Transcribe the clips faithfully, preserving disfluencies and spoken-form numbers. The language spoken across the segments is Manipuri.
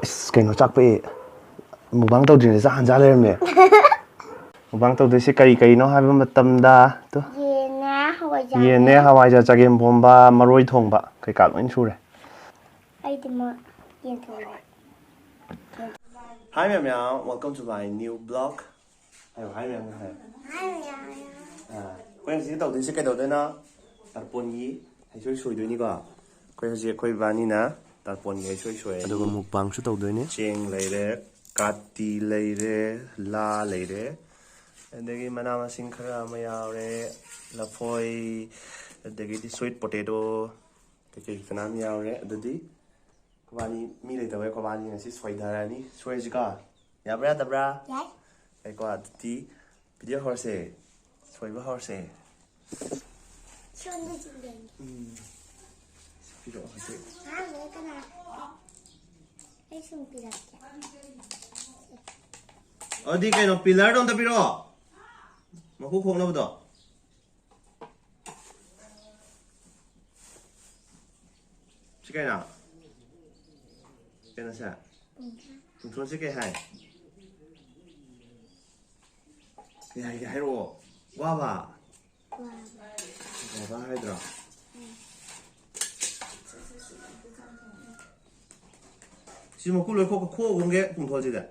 ꯑꯁ, ꯀꯩꯅꯣ, ꯆꯥꯛ ꯄꯣꯛꯏ꯫ ꯃꯨꯛꯕꯥꯡ ꯇꯧꯗ꯭ꯔꯤꯉꯩꯗ ꯆꯥꯛ ꯍꯥꯟ ꯆꯥ ꯂꯩꯔꯝꯃꯦ꯫ ꯃꯨꯛꯕꯥꯡ ꯇꯧꯗꯣꯏꯁꯦ ꯀꯔꯤ ꯀꯔꯤꯅꯣ ꯍꯥꯏꯕ ꯃꯇꯝꯗ, ꯇꯨ, ꯌꯦꯟꯅꯦ, ꯍꯋꯥꯏꯖꯥꯔꯅꯦ꯫ ꯌꯦꯟꯅꯦ, ꯍꯋꯥꯏꯖꯥꯔ, ꯆꯒꯦꯝ ꯄꯣꯝꯕ, ꯃꯔꯣꯏ ꯊꯣꯡꯕ, ꯀꯩꯀꯥ ꯂꯣꯏ ꯁꯨꯔꯦ꯫ ꯑꯩꯗꯤ ꯃ-, ꯌꯦꯟ ꯊꯣꯡꯕ꯫ Hi ꯃꯌꯥꯝ ꯃꯌꯥꯝ, welcome to my new vlog꯫ ꯍꯥꯏꯌꯣ, hi ꯃꯌꯥꯝ ꯍꯥꯏꯌꯣ꯫ Hi ꯃꯌꯥꯝ ꯃꯌꯥꯝ꯫ ꯑꯥ, ꯑꯩꯈꯣꯏ ꯍꯧꯖꯤꯛ ꯇꯧꯗꯣꯏꯁꯦ ꯀꯩꯗꯧꯗꯣꯏꯅꯣ? ꯇꯔꯄꯣꯟꯒꯤ ꯍꯩꯁꯣꯏ ꯁꯣꯏꯗꯣꯏꯅꯤꯀꯣ꯫ ꯑꯩꯈꯣꯏ ꯍꯧꯖꯤꯛ ꯑꯩꯈꯣꯏ ꯏꯕꯥꯅꯤꯅ ꯇꯔꯄꯣꯟꯒꯤ ꯍꯩꯁꯣꯏ ꯁꯣꯏꯔꯅꯤ꯫ ꯑꯗꯨꯒ ꯃꯨꯛꯕꯥꯡꯁꯨ ꯇꯧꯗꯣꯏꯅꯦ꯫ ꯆꯦꯡ ꯂꯩꯔꯦ, ꯀꯥꯇꯤ ꯂꯩꯔꯦ, ꯂꯥ ꯂꯩꯔꯦ, ꯑꯗꯒꯤ ꯃꯅꯥ ꯃꯁꯤꯡ ꯈꯔ ꯑꯃ ꯌꯥꯎꯔꯦ, ꯂꯐꯣꯏ, ꯑꯗꯒꯤꯗꯤ sweet potato, ꯀꯩꯀꯩ ꯐꯅꯌꯥꯝ ꯌꯥꯎꯔꯦ꯫ ꯑꯗꯨꯗꯤ ꯈꯣꯏꯕꯥꯅꯤ ꯃꯤ ꯂꯩꯇꯕꯩ ꯈꯣꯏꯕꯥꯅꯤ ꯉꯁꯤ ꯁꯣꯏꯊꯔꯅꯤ꯫ ꯁꯣꯏꯔꯁꯤꯀꯣ? ꯌꯥꯕ꯭ꯔꯥ ꯌꯥꯗꯕ꯭ꯔꯥ? ꯌꯥꯏ꯫ ꯌꯥꯏꯀꯣ? ꯑꯗꯨꯗꯤ video ꯍꯧꯔꯁꯦ꯫ ꯁꯣꯏꯕ ꯍꯧꯔꯁꯦ꯫ ꯁꯣꯝꯗ ꯆꯤꯡꯗꯣꯏꯅꯤ꯫ ꯎꯝ꯫ ꯄꯤꯔꯛꯑꯣ ꯍꯧꯖꯤꯛ꯫ ꯑꯍꯥꯟꯕꯗ ꯀꯅꯥ? ꯑꯩ ꯁꯨꯝ ꯄꯤꯔꯛꯀꯦ꯫ ꯑꯗꯨꯗꯤ ꯀꯩꯅꯣ, pillar ꯗꯣ ꯑꯝꯇ ꯄꯤꯔꯛꯑꯣ꯫ ꯃꯀꯨ ꯈꯣꯛꯅꯕꯗꯣ꯫ ꯁꯤ ꯀꯩꯅꯣ? ꯀꯩꯅꯣꯁꯦ? ꯇꯤꯡꯊꯣꯛꯁꯦ ꯀꯩ ꯍꯥꯏ? ꯀꯩ ꯍꯥꯏꯒꯦ ꯍꯥꯏꯔꯛꯑꯣ꯫ ꯋꯥꯕ? ꯋꯥꯕ ꯍꯥꯏꯗ꯭ꯔꯣ? ꯁꯤ ꯃꯀꯨ ꯂꯣꯏ ꯈꯣꯛ-, ꯈꯣꯛꯑꯒꯨꯝꯒꯦ ꯄꯨꯡꯊꯣꯜꯁꯤꯗ꯫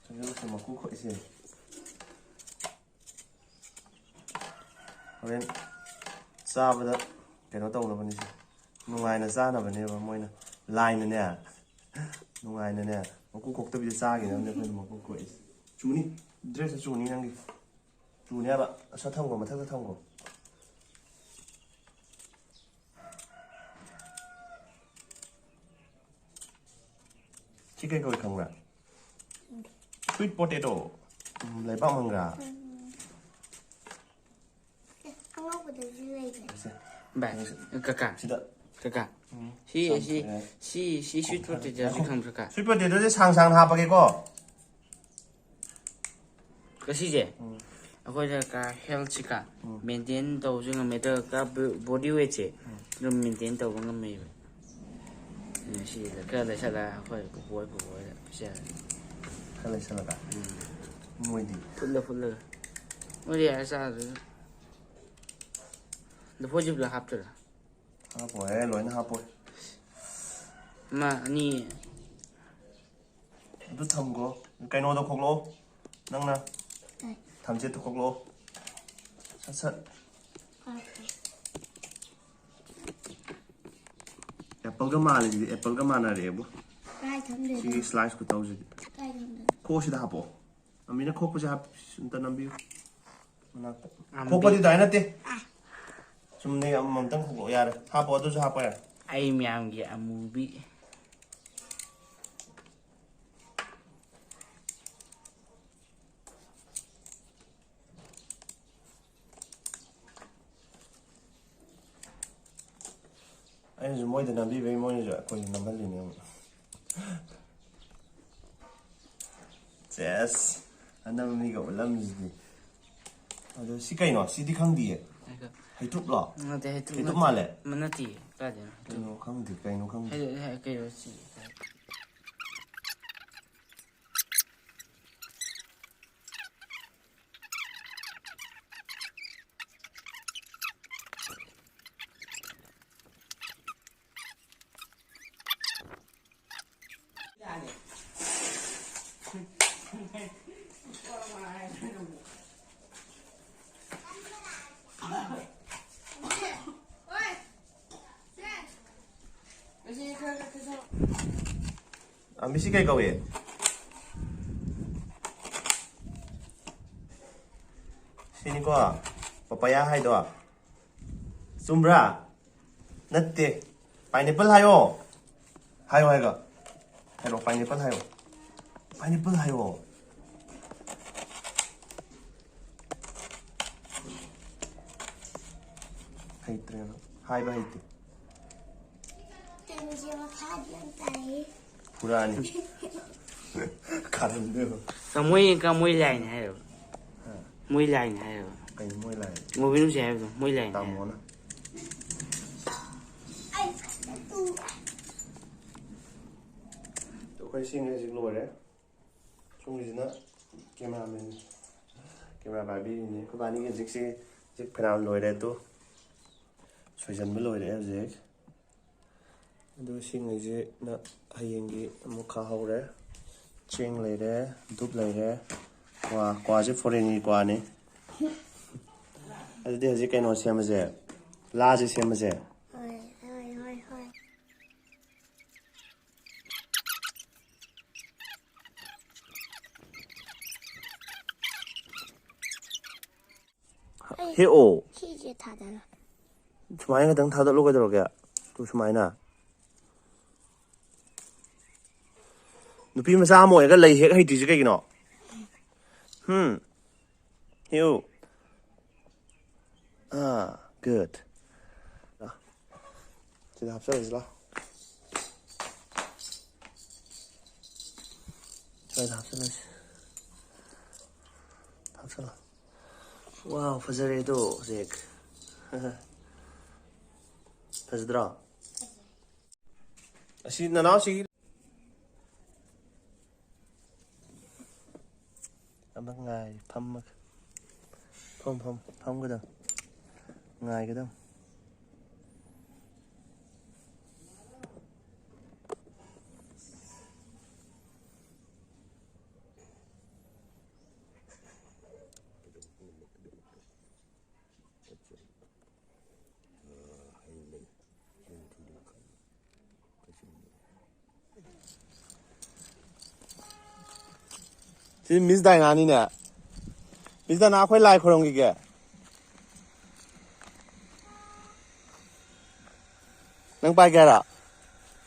ꯆꯪꯖꯜꯂꯛꯄ ꯃꯀꯨ ꯈꯣꯛꯏꯁꯦ꯫ ꯍꯣꯔꯦꯟ ꯆꯥꯕꯗ ꯀꯩꯅꯣ ꯇꯧꯅꯕꯅꯤꯁꯦ꯫ ꯅꯨꯡꯉꯥꯏꯅ ꯆꯥꯅꯕꯅꯦꯕ ꯃꯣꯏꯅ꯫ ꯂꯥꯏꯅꯅꯦ꯫ ꯅꯨꯡꯉꯥꯏꯅꯅꯦ꯫ ꯃꯀꯨ ꯈꯣꯛꯇꯕꯤꯗ ꯆꯥꯈꯤꯅꯕꯅꯦ ꯑꯩꯈꯣꯏꯅ ꯃꯀꯨ ꯈꯣꯛꯏꯁꯦ꯫ ꯆꯨꯅꯤ꯫ Dress ꯇ ꯆꯨꯅꯤ ꯅꯪꯒꯤ꯫ ꯆꯨꯅꯤ ꯍꯥꯏꯕ꯫ ꯑꯁ ꯊꯝꯈꯣ, ꯃꯊꯛꯇ ꯊꯝꯈꯣ꯫ ꯁꯤ ꯀꯩ ꯀꯧꯏ ꯈꯪꯕ꯭ꯔꯥ? ꯈꯪꯗꯦ꯫ Sweet potato꯫ ꯎꯝ, ꯂꯩꯕꯥꯛ ꯃꯪꯒ꯭ꯔꯥ꯫ ꯎꯝ꯫ ꯑꯦ, ꯑꯉꯧꯕꯗꯁꯨ ꯂꯩꯕꯅꯦ꯫ ꯁꯦ꯫ ꯚꯥꯏ, ꯀꯀꯥ꯫ ꯁꯤꯗ꯫ ꯀꯀꯥ꯫ ꯎꯝ꯫ ꯁꯤ, ꯁꯤ, ꯆꯥꯝꯊꯣꯛꯑꯦ꯫ ꯁꯤ, ꯁꯤ sweet potato ꯁꯤ ꯈꯪꯕ꯭ꯔꯥ, ꯀꯀꯥ? Sweet potato ꯁꯦ ꯁꯥꯡ ꯁꯥꯡꯅ ꯍꯥꯞꯄꯒꯦꯀꯣ꯫ ꯀꯁꯤꯁꯦ? ꯎꯝ꯫ ꯑꯩꯈꯣꯏꯗ ꯀꯥ ꯍꯦꯜꯊꯁꯤꯀ ꯎꯝ꯫ ꯃꯦꯟꯇꯦꯟ ꯇꯧꯕꯁꯨ ꯉꯝꯃꯦ, ꯑꯗꯨꯒ ꯀꯥ ꯕꯣꯗꯤ ꯋꯦꯠꯁꯦ ꯎꯝ꯫ ꯑꯗꯨꯝ ꯃꯦꯟꯇꯦꯟ ꯇꯧꯕ ꯉꯝꯃꯦꯕ꯫ ꯎꯝ, ꯁꯤꯗ ꯈꯔ ꯂꯩꯁꯜꯂꯒ ꯑꯩꯈꯣꯏ ꯄꯨꯄꯨ ꯍꯣꯏ ꯄꯨꯄꯨ ꯍꯣꯏꯗ ꯄꯤꯖꯔꯅꯤ꯫ ꯈꯔ ꯂꯩꯁꯜꯂꯒ? ꯎꯝ꯫ ꯃꯣꯏꯗꯤ? ꯐꯨꯠꯂ ꯐꯨꯠꯂꯒ꯫ ꯃꯣꯏꯗꯤ ꯌꯥꯔꯦ ꯆꯥꯗ꯭ꯔꯁꯨ꯫ ꯂꯐꯣꯏꯁꯦ ꯄꯨꯂꯞ ꯍꯥꯞꯇꯣꯏꯔꯥ? ꯍꯥꯞꯄꯣꯏꯍꯦ, ꯂꯣꯏꯅ ꯍꯥꯞꯄꯣꯏ꯫ ꯑꯃ, ꯑꯅꯤ꯫ ꯑꯗꯨ ꯊꯝꯈꯣ꯫ ꯀꯩꯅꯣꯗꯣ ꯈꯣꯛꯂꯛꯑꯣ꯫ ꯅꯪꯅ꯫ ꯇꯥꯏ꯫ ꯊꯝꯆꯦꯠꯇꯣ ꯈꯣꯛꯂꯛꯑꯣ꯫ ꯁꯠ ꯁꯠ꯫ ꯍꯣꯏ꯫ ꯑꯦꯄꯜꯒ ꯃꯥꯜꯂꯤꯁꯤꯗꯤ, ꯑꯦꯄꯜꯒ ꯃꯥꯟꯅꯔꯛꯑꯦꯕꯨ꯫ ꯀꯥꯏ ꯊꯝꯗꯣꯏꯅꯣ? ꯁꯤꯒꯤ ꯁ꯭ꯂꯥꯏꯁ ꯈꯨꯇꯧꯁꯤꯗꯤ꯫ ꯀꯥꯏ ꯊꯝꯗꯣꯏꯅꯣ? ꯈꯣꯛꯁꯤꯗ ꯍꯥꯞꯄꯛꯑꯣ꯫ ꯑꯃꯤꯅ ꯈꯣꯛꯄꯁꯦ ꯍꯥꯞ-, ꯑꯝꯇ ꯅꯝꯕꯤꯌꯨ꯫ ꯃꯅꯥꯛꯇ꯫ ꯑꯝꯕꯤ꯫ ꯈꯣꯛꯄꯗꯤ ꯑꯗꯨꯃꯥꯏꯅ ꯅꯠꯇꯦ꯫ ꯆꯨꯝꯅ ꯑꯃꯃꯝꯇꯪ ꯈꯣꯛꯂꯛꯑꯣ ꯌꯥꯔꯦ꯫ ꯍꯥꯞꯄꯣ, ꯑꯗꯨꯁꯨ ꯍꯥꯞꯄꯣ ꯌꯥꯔꯦ꯫ ꯑꯩ ꯃꯌꯥꯝꯒꯤ ꯑꯃꯨꯕꯤ꯫ ꯑꯩꯅꯁꯨ ꯃꯣꯏꯗ ꯅꯝꯕꯤꯕꯩ ꯃꯣꯏꯅꯁꯨ ꯑꯩꯈꯣꯏꯗ ꯅꯝꯍꯜꯂꯤꯅꯦ ꯑꯃꯨꯛ꯫ ꯆꯦꯁ! ꯑꯅꯝꯕ ꯃꯤꯒ ꯎꯠꯂꯝꯃꯤꯁꯤꯗꯤ꯫ ꯑꯗꯣ ꯁꯤ ꯀꯩꯅꯣ? ꯁꯤꯗꯤ ꯈꯪꯗꯤꯌꯦ꯫ ꯉꯥꯏꯈꯣ꯫ ꯍꯩꯇ꯭ꯔꯨꯛꯂꯣ? ꯅꯠꯇꯦ, ꯍꯩꯇ꯭ꯔꯨꯛ ꯍꯩꯇ꯭ꯔꯨꯛ ꯅꯠꯇꯦ꯫ ꯃꯥꯜꯂꯦ? ꯃ-, ꯅꯠꯇꯤꯌꯦ꯫ ꯀꯥꯏꯗꯩꯅꯣ? ꯀꯩꯅꯣ ꯈꯪꯗꯦ, ꯀꯩꯅꯣ ꯈꯪꯗꯦ꯫ ꯍꯩ-, ꯍꯩ-, ꯀꯩꯅꯣ ꯁꯤ? ꯑ, ꯃꯤꯁꯤ ꯀꯩ ꯀꯧꯏ? ꯁꯤꯅꯤꯀꯣ ꯄꯄꯌꯥ ꯍꯥꯏꯗꯣ꯫ ꯆꯨꯝꯕ꯭ꯔꯥ? ꯅꯠꯇꯦ꯫ ꯄꯥꯏꯅꯦꯄꯜ ꯍꯥꯏꯌꯣ꯫ ꯍꯥꯏꯌꯣ, ꯍꯥꯏꯌꯣ꯫ ꯍꯥꯏꯔꯣ, ꯄꯥꯏꯅꯦꯄꯜ ꯍꯥꯏꯌꯣ꯫ ꯄꯥꯏꯅꯦꯄꯜ ꯍꯥꯏꯌꯣ꯫ ꯍꯩꯇ꯭ꯔꯦꯕ꯫ ꯍꯥꯏꯕ ꯍꯩꯇꯦ꯫ ꯀꯩꯅꯣꯁꯦ ꯃꯈꯥꯗꯤ ꯌꯥꯝ ꯇꯥꯏꯌꯦ꯫ ꯐꯨꯔꯥꯅꯤ꯫ ꯀꯥꯔꯟꯗꯣ ꯌꯦꯡꯉꯣ꯫ ꯀꯃꯣꯏ, ꯀꯃꯣꯏ ꯂꯥꯏꯅꯤ ꯍꯥꯏꯌꯣ꯫ ꯍꯥ? ꯃꯣꯏ ꯂꯥꯏꯅꯤ ꯍꯥꯏꯌꯦꯕ꯫ ꯀꯩꯅꯣ ꯃꯣꯏ ꯂꯥꯏ? ꯃꯣꯕꯤ ꯅꯨꯡꯁꯤ ꯍꯥꯏꯕꯗꯣ ꯃꯣꯏ ꯂꯥꯏꯅꯤ ꯍꯥꯏꯌꯦꯕ꯫ ꯇꯥꯃꯣꯅ꯫ ꯑꯩꯈꯣꯏ ꯁꯤꯡ ꯍꯧꯖꯤꯛ ꯂꯣꯏꯔꯦ꯫ ꯁꯣꯝꯒꯤꯁꯤꯅ cameraman, camera ꯄꯥꯏꯕꯤꯔꯤꯅꯦ꯫ ꯑꯩꯈꯣꯏ ꯏꯕꯥꯅꯤꯒꯤ ꯍꯧꯖꯤꯛꯁꯤ, ꯍꯧꯖꯤꯛ ꯐꯅꯌꯥꯝ ꯂꯣꯏꯔꯦ꯫ ꯑꯗꯨ ꯁꯣꯏꯖꯟꯕ ꯂꯣꯏꯔꯦ ꯍꯧꯖꯤꯛ꯫ ꯑꯗꯨ ꯁꯤꯉꯩꯁꯤꯅ ꯍꯌꯦꯡꯒꯤ ꯑꯃꯨꯛ ꯈꯥꯍꯧꯔꯦ꯫ ꯆꯦꯡ ꯂꯩꯔꯦ, ꯙꯨꯞ ꯂꯩꯔꯦ, ꯀ꯭ꯋꯥ, ꯀ꯭ꯋꯥꯁꯦ foreignꯒꯤ ꯀ꯭ꯋꯥꯅꯤ꯫ ꯑꯗꯨꯗꯤ ꯍꯧꯖꯤꯛ ꯀꯩꯅꯣ ꯁꯦꯝꯃꯁꯦ, ꯂꯥꯁꯦ ꯁꯦꯝꯃꯁꯦ꯫ ꯍꯣꯏ, ꯍꯣꯏ, ꯍꯣꯏ, ꯍꯣꯏ꯫ ꯍꯦꯛꯑꯣ꯫ ꯁꯤꯁꯦ ꯊꯥꯗꯔꯣ꯫ ꯁꯨꯃꯥꯏꯅ ꯈꯛꯇꯪ ꯊꯥꯗꯠꯂꯣ ꯀꯩꯗꯧꯔꯒꯦ? ꯇꯨ ꯁꯨꯃꯥꯏꯅ꯫ ꯅꯨꯄꯤ ꯃꯆꯥ ꯑꯃ ꯑꯣꯏꯔꯒ ꯂꯩ ꯍꯦꯛ ꯍꯩꯇ꯭ꯔꯤꯁꯦ ꯀꯩꯒꯤꯅꯣ? ꯍꯝ? ꯍꯦꯛꯎ꯫ ꯑꯥ, good꯫ ꯁꯤꯗ ꯍꯥꯞꯆꯜꯂꯁꯤ ꯂꯥꯎ꯫ ꯁ꯭ꯋꯥꯏꯗ ꯍꯥꯞꯆꯜꯂꯁꯤ꯫ ꯍꯥꯞꯆꯜꯂꯣ꯫ Wow, ꯐꯖꯔꯦ ꯑꯗꯣ ꯍꯧꯖꯤꯛ꯫ ꯐꯖꯗ꯭ꯔꯣ? ꯑꯁꯤ ꯅꯅꯥꯎꯁꯤꯒꯤ ꯑꯃ ꯉꯥꯏ ꯐꯝꯃꯒ꯫ ꯐꯝ, ꯐꯝ, ꯐꯝꯒꯗꯕ꯫ ꯉꯥꯏꯒꯗꯕ꯫ ꯁꯤ ꯃꯤꯁ ꯗꯥꯏꯅꯥꯅꯤꯅꯦ꯫ ꯃꯤꯁ ꯗꯥꯏꯅꯥ, ꯑꯩꯈꯣꯏ ꯂꯥꯏ ꯈꯣꯏꯔꯝꯈꯤꯒꯦ꯫ ꯅꯪ ꯄꯥꯏꯒꯦ ꯍꯥꯏꯔꯣ?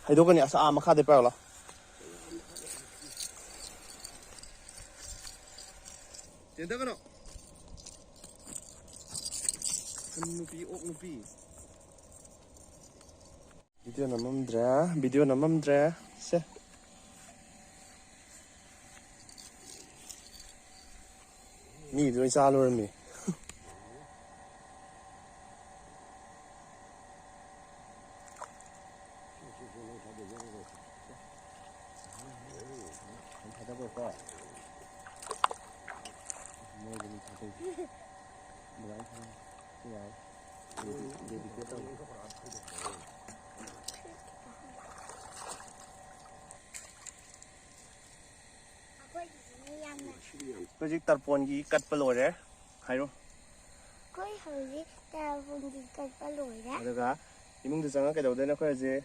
ꯍꯩꯗꯣꯛꯀꯅꯤ꯫ ꯑꯁ, ꯑꯥ ꯃꯈꯥꯗꯩ ꯄꯥꯏꯔꯣ ꯂꯥꯎ꯫ ꯆꯦꯟꯊꯒꯅꯣ꯫ ꯁꯟ ꯅꯨꯄꯤ, ꯑꯣꯛ ꯅꯨꯄꯤ꯫ ꯚꯤꯗꯤꯑꯣ ꯅꯝꯃꯝꯗ꯭ꯔꯦ, ꯚꯤꯗꯤꯑꯣ ꯅꯝꯃꯝꯗ꯭ꯔꯦ꯫ ꯁꯦ꯫ ꯂꯣꯏ ꯆꯥ ꯂꯣꯏꯔꯝꯃꯤ꯫ ꯑꯩꯈꯣꯏꯒꯤꯁꯤꯅ ꯌꯥꯝꯅ ꯍꯧꯖꯤꯛ ꯇꯔꯄꯣꯟꯒꯤ ꯀꯠꯄ ꯂꯣꯏꯔꯦ꯫ ꯍꯥꯏꯔꯣ꯫ ꯑꯩꯈꯣꯏ ꯍꯧꯖꯤꯛ ꯇꯔꯄꯣꯟꯒꯤ ꯀꯠꯄ ꯂꯣꯏꯔꯦ꯫ ꯑꯗꯨꯒ ꯏꯃꯨꯡꯗ ꯆꯪꯉ ꯀꯩꯗꯧꯗꯣꯏꯅꯣ? ꯑꯩꯈꯣꯏ ꯍꯧꯖꯤꯛ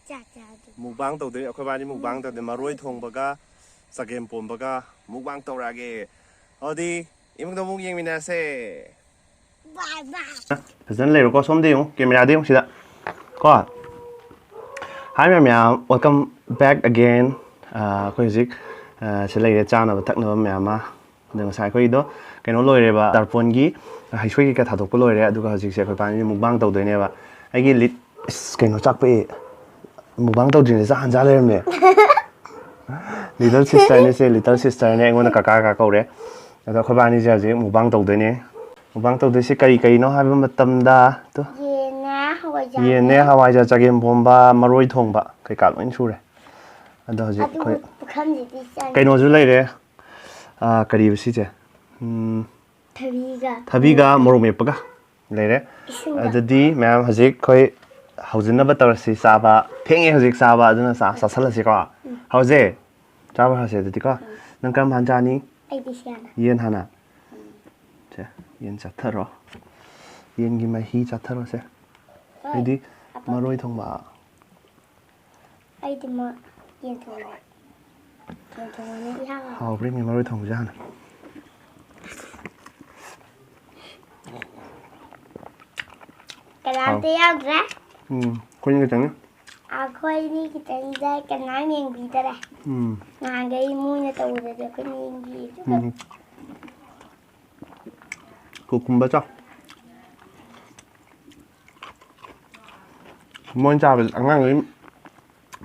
ꯆꯥꯛ ꯆꯥꯗꯣꯏꯅꯦ꯫ ꯃꯨꯛꯕꯥꯡ ꯇꯧꯗꯣꯏꯅꯦ꯫ ꯑꯩꯈꯣꯏ ꯕꯥꯅꯤ ꯃꯨꯛꯕꯥꯡ ꯇꯧꯗꯣꯏꯅꯦ꯫ ꯃꯔꯣꯏ ꯊꯣꯡꯕꯒ ꯆꯒꯦꯝ ꯄꯣꯝꯕꯒ ꯃꯨꯛꯕꯥꯡ ꯇꯧꯔꯛꯑꯒꯦ꯫ ꯑꯗꯨꯗꯤ ꯏꯃꯨꯡꯗ ꯑꯃꯨꯛ ꯌꯦꯡꯃꯤꯟꯅꯔꯁꯦ꯫ ꯕꯥꯏ ꯕꯥꯏ꯫ ꯐꯖꯅ ꯂꯩꯔꯣꯀꯣ, ꯁꯣꯝꯗ ꯌꯦꯡꯉꯨ, ꯀꯦꯃꯦꯔꯥꯗ ꯌꯦꯡꯉꯨ ꯁꯤꯗ ꯀꯣ꯫ Hi ꯃꯌꯥꯝ, ꯃꯌꯥꯝ, welcome back again꯫ ꯑꯩꯈꯣꯏ ꯍꯧꯖꯤꯛ ꯁꯤ ꯂꯩꯔꯦ, ꯆꯥꯅꯕ ꯊꯛꯅꯕ ꯃꯌꯥꯝ ꯑꯃ꯫ ꯑꯗꯣ ꯉꯁꯥꯏ ꯑꯩꯈꯣꯏꯒꯤꯗꯣ ꯀꯩꯅꯣ ꯂꯣꯏꯔꯦꯕ, ꯇꯔꯄꯣꯟꯒꯤ ꯍꯩꯁꯣꯏ ꯀꯩꯀꯥ ꯊꯥꯗꯣꯛꯄ ꯂꯣꯏꯔꯦ꯫ ꯑꯗꯨꯒ ꯍꯧꯖꯤꯛꯁꯦ ꯑꯩꯈꯣꯏ ꯄꯥꯅꯤꯁꯦ ꯃꯨꯛꯕꯥꯡ ꯇꯧꯗꯣꯏꯅꯦꯕ꯫ ꯑꯩꯒꯤ ꯂꯤꯠ, ꯑꯁ, ꯀꯩꯅꯣ ꯆꯥꯛꯄꯛꯑꯦ꯫ ꯃꯨꯛꯕꯥꯡ ꯇꯧꯗ꯭ꯔꯤꯉꯩꯗ ꯆꯥꯛ ꯍꯥꯟ ꯆꯥ ꯂꯩꯔꯝꯃꯦ꯫ Little sisterꯅꯦ ꯁꯦ, little sisterꯅꯦ, ꯑꯩꯉꯣꯟꯗ ꯀꯀꯥ ꯀꯀꯥ ꯀꯧꯔꯦ꯫ ꯑꯗꯣ ꯑꯩꯈꯣꯏ ꯕꯥꯅꯤꯁꯦ ꯍꯧꯖꯤꯛ ꯃꯨꯛꯕꯥꯡ ꯇꯧꯗꯣꯏꯅꯦ꯫ ꯃꯨꯛꯕꯥꯡ ꯇꯧꯗꯣꯏꯁꯦ ꯀꯔꯤ ꯀꯔꯤꯅꯣ ꯍꯥꯏꯕ ꯃꯇꯝꯗ, ꯇꯨ, ꯌꯦꯟꯅꯦ, ꯍꯋꯥꯏꯖꯥꯔꯅꯦ, ꯌꯦꯟꯅꯦ, ꯍꯋꯥꯏꯖꯥꯔ, ꯆꯒꯦꯝ ꯄꯣꯝꯕ, ꯃꯔꯣꯏ ꯊꯣꯡꯕ ꯀꯩꯀꯥ ꯂꯣꯏ ꯁꯨꯔꯦ꯫ ꯑꯗꯣ ꯍꯧꯖꯤꯛ ꯑꯗꯨ ꯑꯩꯈꯣꯏ ꯄꯨꯈꯝꯁꯤꯗꯤ ꯆꯪꯉꯦ꯫ ꯀꯩꯅꯣꯁꯨ ꯂꯩꯔꯦ꯫ ꯑꯥ, ꯀꯔꯤꯕ ꯁꯤꯁꯦ? ꯎꯝ, ꯊꯕꯤꯒ ꯊꯕꯤꯒ ꯃꯣꯔꯣꯛ ꯃꯦꯠꯄꯒ ꯂꯩꯔꯦ꯫ ꯏꯁꯤꯡꯒ꯫ ꯑꯗꯨꯗꯤ ꯃꯌꯥꯝ ꯍꯧꯖꯤꯛ ꯑꯩꯈꯣꯏ ꯍꯧꯖꯤꯟꯅꯕ ꯇꯧꯔꯁꯤ꯫ ꯆꯥꯕ ꯊꯦꯡꯉꯦ ꯍꯧꯖꯤꯛ ꯆꯥꯕ, ꯑꯗꯨꯅ ꯆꯥ ꯆꯥꯁꯜꯂꯁꯤꯀꯣ꯫ ꯎꯝ꯫ ꯍꯧꯖꯤꯛ ꯆꯥꯕ ꯍꯧꯔꯁꯦ ꯑꯗꯨꯗꯤꯀꯣ꯫ ꯎꯝ꯫ ꯅꯪ ꯀꯔꯝꯕ ꯍꯥꯟ ꯆꯥꯅꯤ? ꯑꯩꯗꯤ ꯁꯤ ꯍꯥꯟꯅ꯫ ꯌꯦꯟ ꯍꯥꯟꯅ? ꯎꯝ꯫ ꯁꯦ, ꯌꯦꯟ ꯆꯥꯊꯔꯣ꯫ ꯌꯦꯟꯒꯤ ꯃꯍꯤ ꯆꯥꯊꯔꯣꯁꯦ꯫ ꯍꯣꯏ꯫ ꯑꯩꯗꯤ ꯑꯄꯥꯝꯕ꯫ ꯃꯔꯣꯏ ꯊꯣꯡꯕ꯫ ꯑꯩꯗꯤ ꯃ-, ꯌꯦꯟ ꯊꯣꯡꯕ꯫ ꯌꯦꯟ ꯊꯣꯡꯕꯅ ꯏꯍꯥꯎ ꯍꯥꯎꯋꯦ꯫ ꯍꯥꯎꯕ꯭ꯔꯥ ꯌꯦꯡꯒꯦ ꯃꯔꯣꯏ ꯊꯣꯡꯕꯁꯦ ꯍꯥꯟꯅ꯫ ꯀꯅꯥꯝꯇ ꯍꯥꯎ-, ꯌꯥꯎꯗ꯭ꯔꯦ? ꯎꯝ, ꯑꯩꯈꯣꯏꯅꯤ ꯈꯛꯇꯪꯅꯤ꯫ ꯑꯩꯈꯣꯏꯅꯤ ꯈꯛꯇꯪꯗ ꯀꯅꯥꯝ ꯌꯦꯡꯕꯤꯗꯔꯦ꯫ ꯎꯝ꯫ ꯅꯍꯥꯟꯈꯩ ꯃꯣꯏꯅ ꯇꯧꯕꯗꯗꯤ ꯑꯩꯈꯣꯏꯅ ꯌꯦꯡꯕꯤꯌꯦ꯫ ꯎꯝ꯫ Cucumber ꯆꯥꯎ꯫ ꯃꯣꯏꯅ ꯆꯥꯕꯁꯦ, ꯑꯉꯥꯡꯈꯩ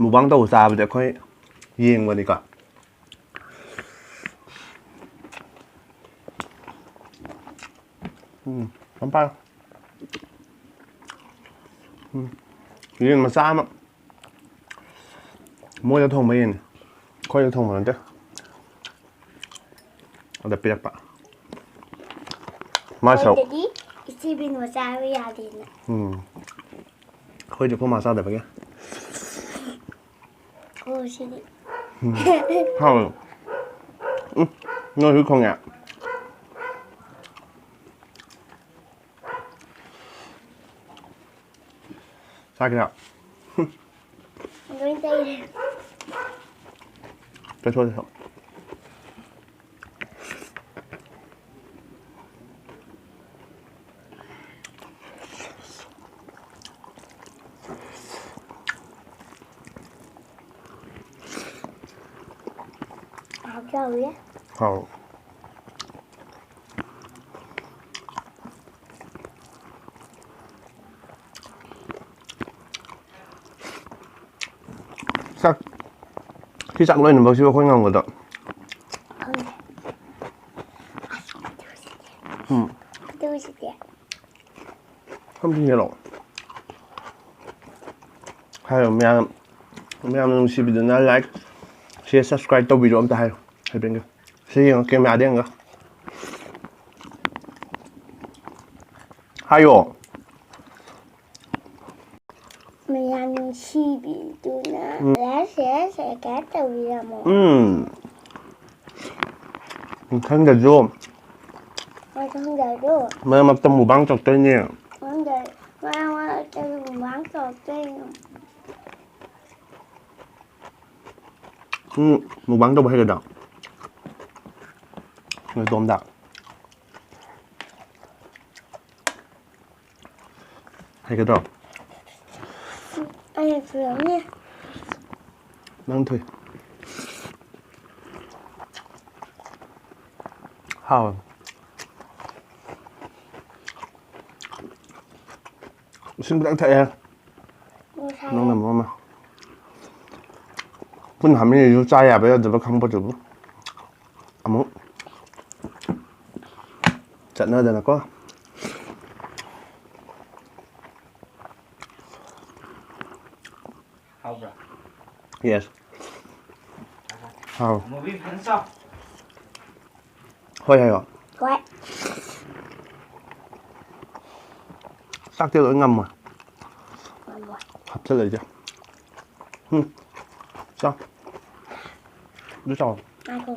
mukbang ꯇꯧꯕ ꯆꯥꯕꯗꯤ ꯑꯩꯈꯣꯏ ꯌꯦꯡꯕꯅꯤꯀꯣ꯫ ꯄꯥꯏꯌꯨ꯫ ꯎꯝ꯫ ꯌꯦꯟ ꯃꯆꯥ ꯑꯃ꯫ ꯃꯣꯏꯗ ꯊꯣꯡꯕ ꯌꯦꯟꯅꯤ꯫ ꯑꯩꯈꯣꯏꯗ ꯊꯣꯡꯕ ꯅꯠꯇꯦ꯫ ꯑꯗ ꯄꯤꯔꯛꯄ꯫ ꯃꯥ ꯁꯔꯨꯛ꯫ ꯑꯩꯈꯣꯏꯗꯗꯤ ꯏꯆꯦ ꯕꯤꯅꯣ ꯆꯥꯕ ꯌꯥꯗꯦꯅ꯫ ꯎꯝ꯫ ꯑꯩꯈꯣꯏꯗꯤ ꯑꯩꯈꯣꯏ ꯃꯥ ꯆꯥꯗꯕꯒꯤ꯫ ꯑꯣ, ꯁꯤꯗꯤ꯫ ꯎꯝ꯫ ꯍꯥꯎꯋꯦ꯫ ꯎꯝ꯫ ꯅꯣꯏꯁꯨ ꯊꯣꯡꯉꯦ? ꯆꯥꯒꯦꯔꯥ? ꯂꯣꯏ ꯇꯩꯔꯦ꯫ ꯆꯠꯊꯣꯛ, ꯆꯠꯊꯣꯛ꯫ ꯍꯥꯎꯗꯤ ꯍꯥꯎꯋꯤꯌꯦ꯫ ꯍꯥꯎ꯫ ꯆꯥꯛ, ꯁꯤ ꯆꯥꯛ ꯂꯣꯏꯅꯃꯛꯁꯤꯕꯨ ꯑꯩꯈꯣꯏ ꯉꯝꯒꯗ꯭ꯔꯣ? ꯈꯪꯗꯦ꯫ ꯎꯝ꯫ ꯑꯗꯨꯁꯤꯗꯤ꯫ ꯈꯪꯕꯤꯒꯦꯔꯣ? ꯍꯥꯏꯌꯣ ꯃꯌꯥꯝ, ꯃꯌꯥꯝꯅ ꯅꯨꯡꯁꯤꯕꯤꯗꯨꯅ like, share, subscribe ꯇꯧꯕꯤꯔꯣ ꯑꯝꯇ ꯍꯥꯏꯌꯣ꯫ ꯍꯥꯏꯕꯤꯔꯝꯒꯦ꯫ ꯁꯤ ꯌꯦꯡꯉꯣ, camera ꯗ ꯌꯦꯡꯉꯣ꯫ ꯍꯥꯏꯌꯣ꯫ ꯃꯌꯥꯝ ꯅꯨꯡꯁꯤꯕꯤꯗꯨꯅ ꯎꯝ꯫ Like, share, subscribe ꯇꯧꯕꯤꯔꯝꯃꯣ꯫ ꯎꯝ꯫ ꯃꯊꯪꯗꯁꯨ ꯃꯊꯪꯗꯁꯨ ꯃꯔꯛ ꯃꯔꯛꯇ mukbang ꯇꯧꯔꯛꯇꯣꯏꯅꯦ꯫ ꯃꯊꯪꯗ ꯃꯔꯛ ꯃꯔꯛꯇ mukbang ꯇꯧꯔꯛꯇꯣꯏꯅꯦ꯫ ꯎꯝ, mukbang ꯇꯧꯕ ꯍꯩꯒꯗ꯭ꯔꯣ? ꯅꯇꯣꯝꯗ꯫ ꯍꯩꯒꯗ꯭ꯔꯣ? ꯑꯩꯅ ꯊꯨꯔꯝꯅꯤ꯫ ꯅꯪ ꯊꯨꯏ꯫ ꯍꯥꯎꯋꯦ꯫ ꯏꯁꯤꯡ ꯈꯤꯇꯪ ꯊꯛꯑꯦ꯫ ꯉꯁꯥꯏ ꯅꯪꯅ ꯃꯔꯣꯟ ꯑꯃ꯫ ꯄꯨꯟꯅ ꯍꯥꯞꯃꯤꯟꯅꯩꯁꯨ ꯆꯥ ꯌꯥꯕ ꯌꯥꯗꯕ ꯈꯪꯕꯗꯨꯕꯨ꯫ ꯑꯃꯨꯛ ꯆꯠꯅꯗꯅꯀꯣ꯫ ꯍꯥꯎꯕ꯭ꯔꯥ? Yes. ꯍꯥꯎ꯫ ꯃꯨꯚꯤ ꯐꯖꯅ ꯆꯥꯎ꯫ ꯍꯣꯏ ꯍꯥꯏꯌꯣ꯫ ꯍꯣꯏ꯫ ꯆꯥꯛꯇꯤ ꯂꯣꯏ ꯉꯝꯃꯣꯏ꯫ ꯉꯝꯃꯣꯏ꯫ ꯍꯥꯞꯆꯤꯜꯂꯛꯏꯁꯦ꯫ ꯎꯝ꯫ ꯆꯥꯎ꯫ ꯑꯗꯨ ꯆꯥꯎ꯫ ꯉꯥꯏꯈꯣ꯫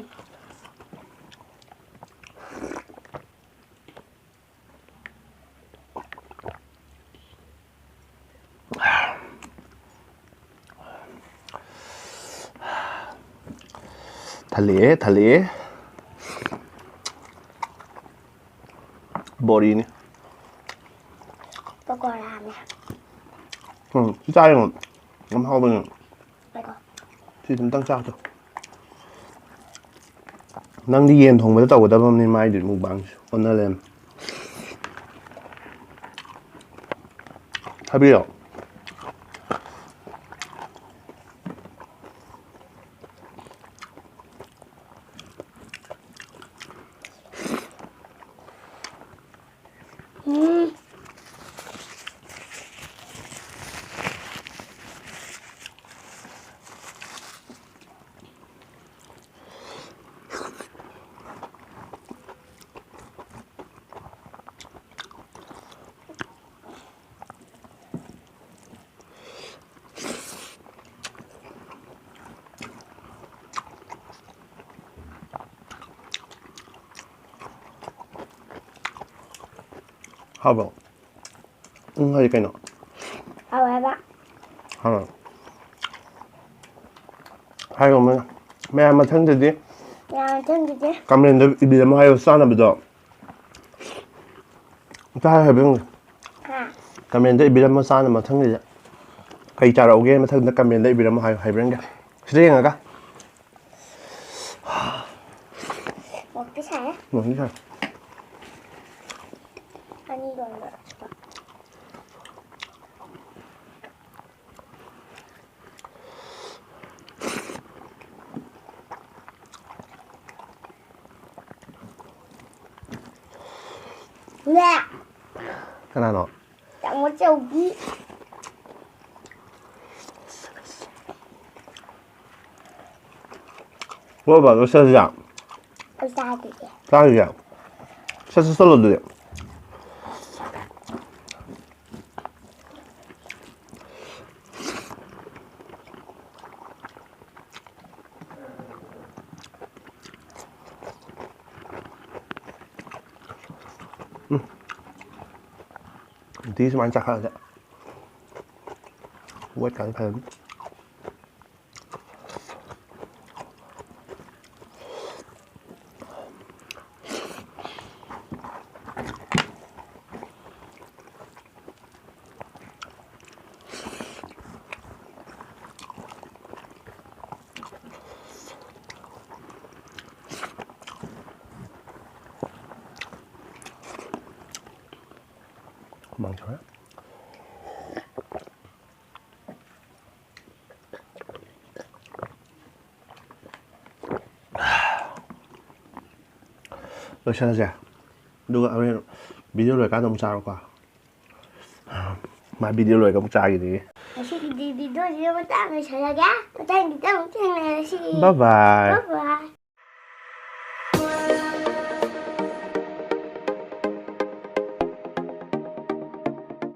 ꯊꯜꯂꯛꯑꯦ, ꯊꯜꯂꯛꯑꯦ꯫ ꯕꯣꯔꯤꯅꯤ꯫ ꯄꯀꯣꯔꯥꯅꯦ꯫ ꯎꯝ, ꯁꯤ ꯆꯥ ꯌꯦꯡꯉꯣ꯫ ꯌꯥꯝ ꯍꯥꯎꯕꯅꯦ꯫ ꯉꯥꯏꯈꯣ꯫ ꯁꯤ ꯑꯗꯨꯝꯇꯪ ꯆꯥꯕꯗꯣ꯫ ꯅꯪꯗꯤ ꯌꯦꯟ ꯊꯣꯡꯕꯗ ꯇꯧꯒꯗꯕ ꯑꯃꯅꯤ ꯃꯥꯏꯗꯨꯗꯤ mukbangꯁꯦ꯫ ꯑꯣꯟꯅ ꯂꯩꯔꯝꯃꯦ꯫ ꯊꯥꯕꯤꯔꯣ꯫ ꯎꯝ꯫ ꯍꯥꯎꯕ꯭ꯔꯣ? ꯎꯝ ꯍꯥꯏꯗꯤ ꯀꯩꯅꯣ? ꯍꯥꯎꯋꯦ ꯍꯥꯏꯕ꯫ ꯍꯥꯎꯋꯦ꯫ ꯍꯥꯏꯌꯣ ꯃꯌꯥꯝ꯫ ꯃꯌꯥꯝ ꯃꯊꯪꯗꯗꯤ ꯃꯌꯥꯝ ꯃꯊꯪꯗꯗꯤ꯫ ꯀꯃꯦꯟꯗ ꯏꯕꯤꯔꯝꯃꯣ ꯍꯥꯏꯌꯣ ꯆꯥꯅꯕꯗꯣ꯫ ꯑꯝꯇ ꯍꯥꯏꯌꯣ ꯍꯥꯏꯕ ꯌꯦꯡꯒꯦ꯫ ꯍꯥ? ꯀꯃꯦꯟꯗ ꯏꯕꯤꯔꯝꯃꯣ ꯆꯥꯅꯕ ꯃꯊꯪꯒꯤꯗ꯫ ꯀꯩ ꯆꯥꯔꯛꯎꯒꯦ ꯃꯊꯪꯗ ꯀꯃꯦꯟꯗ ꯏꯕꯤꯔꯝꯃꯣ ꯍꯥꯏꯌꯣ ꯍꯥꯏꯕ꯭ꯔ ꯌꯦꯡꯒꯦ꯫ ꯁꯤꯗ ꯌꯦꯡꯉꯒ꯫ ꯃꯣꯔꯣꯛꯇꯤ ꯁꯥꯏꯍꯦ꯫ ꯃꯣꯔꯣꯛꯇꯤ ꯁꯥꯏ꯫ ꯑꯅꯤ ꯂꯣꯟꯕ꯫ ꯅꯦ꯫ ꯀꯅꯥꯅꯣ? ꯇꯥꯃꯣ ꯆꯧꯕꯤ꯫ ꯄꯣꯔꯣꯝꯄꯥꯟꯗꯣ ꯁꯠ ꯆꯥ-, ꯑꯩ ꯆꯥꯗ꯭ꯔꯤꯌꯦ꯫ ꯆꯥꯗ꯭ꯔꯤꯌꯦ? ꯁꯠ ꯆꯠꯁꯜꯂꯣ ꯑꯗꯨꯗꯤ꯫ ꯎꯝ꯫ ꯎꯇꯤ ꯁꯨꯃꯥꯏꯅ ꯆꯥꯈꯠꯂꯗꯤ ꯋꯦꯠ ꯀꯥꯁꯦ ꯐꯖꯅꯤ꯫ ꯍꯨꯃꯥꯡ ꯁꯧꯔꯦ꯫ ꯂꯣꯏꯁꯜꯂꯁꯦ꯫ ꯑꯗꯨꯒ ꯍꯣꯔꯦꯟ video ꯂꯣꯏꯔꯀꯥꯟꯗ ꯑꯃꯨꯛ ꯆꯥꯔꯣꯀꯣ꯫ ꯃꯥ video ꯂꯣꯏꯔꯒ ꯑꯃꯨꯛ ꯆꯥꯈꯤꯗꯣꯏꯅꯦ꯫ ꯉꯁꯤꯒꯤꯗꯤ videoꯁꯤꯗ ꯃꯇꯥꯡ ꯂꯣꯏꯁꯜꯂꯒꯦ꯫ ꯃꯊꯪꯒꯤꯗ ꯑꯃꯨꯛ ꯊꯦꯡꯅꯔꯁꯤ꯫ Bye bye꯫ Bye bye꯫